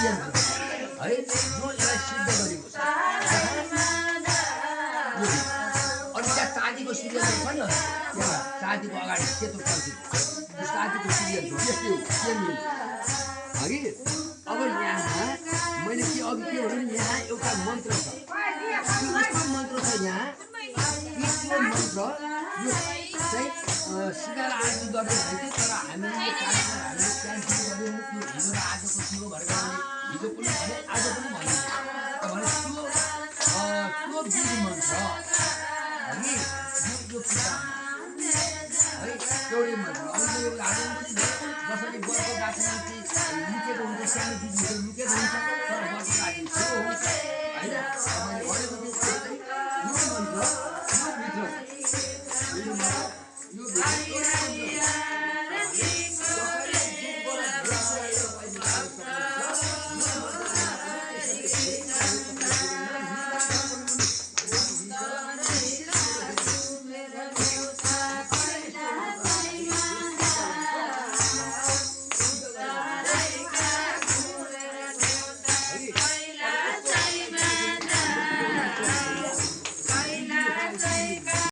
सिद्धियन्त्र है जो यसलाई सिद्ध गरेको छ अनि त्यहाँ चाँदीको सिद्धियन्त्र छ नि त्यहाँ चाँदीको अगाडि सेतो चल्छ चाँदीको सिद्धियन्त्र त्यस्तै हो सेम हगि अब यहाँ मैले के अघि के भन्नु नि यहाँ एउटा मन्त्र छ यस्तो मन्त्र छ यहाँ त्यो मन्त्र यो चाहिँ सिकार आरती गर्ने भने तर हामीले यो कार्यक्रम हामीले क्यान्सल गऱ्यौँ त्यो हिजो र आजको थियो भनेर हिजो पनि भने आज पनि भन्यो भने त्यो विधि मन्त्र हगि यो किताबमा है एउटै मन्त्र अरू यो हाल्नु पनि जसरी बर्को गाँठी लुकेको हुन्छ सानो चिजहरू लुकेको हुन्छ तर बर्को गाँठी ठुलो हुन्छ होइन मैले भनेको चाहिँ यो मन्त्र यो भित्र